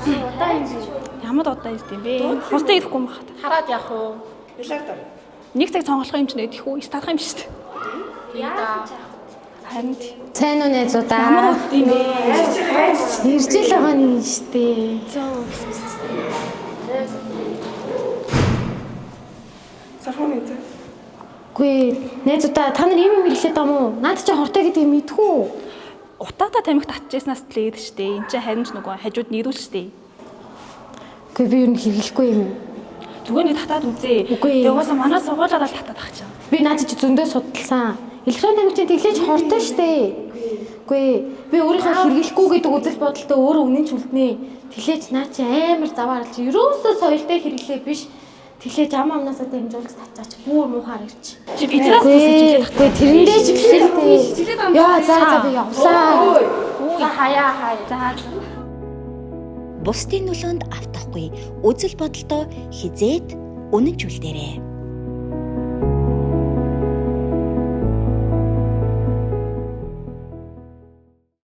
Удаан юм бэ? Ямар удаа ирд юм бэ? Хурдан ирэхгүй юм хат. Хараад явах уу? Билард ор. Нэг цаг цонголох юм чинь идэх үү? Старах юм шүү дээ. Яа. Харин тийм. Сайн уу найзуудаа? Ямар удаа юм бэ? Ирж л байгаа юм штэ. Сархуу нэгэн. Үгүй найзуудаа, та нар ийм юм хэлээд байгаа юм уу? Наад чи хортой гэдгийг мэдхүү. Утаата тамхи татчихснаас л ирд штэ. Энд чинь харин ч нөгөө хажууд нэрүүл штэ. Үгүй, би ер нь хэрэглэхгүй юм. Зүгээр нэг татаад үзээ. Үгүй. Тэгээ угаасаа манай сургуулиар л татаад ах чинь. Би наад чи зөндөө судалсан. Электрон тамхи чинь тэглэж хортой штэ. Үгүй, би өөрийнхөө хэрэглэхгүй гэдэг үзэл бодолтой өөрөө үнэн ч үлднэ. Тэглэж наа чи амар заваар л чи ерөөсөө соёлтой хэрэглээ биш. Тэглэж ам амнаасаа дамжуулж татчаач бүр муухаар ирч. Чи биднээс хэлээд Үгүй, тэрэндээ ч биш л дээ. Яа, за за, би явлаа. За, хаяа хаяа. За. Бусдын нөлөөнд автахгүй, үзэл бодолдоо хизээд үнэн ч үлдээрэй.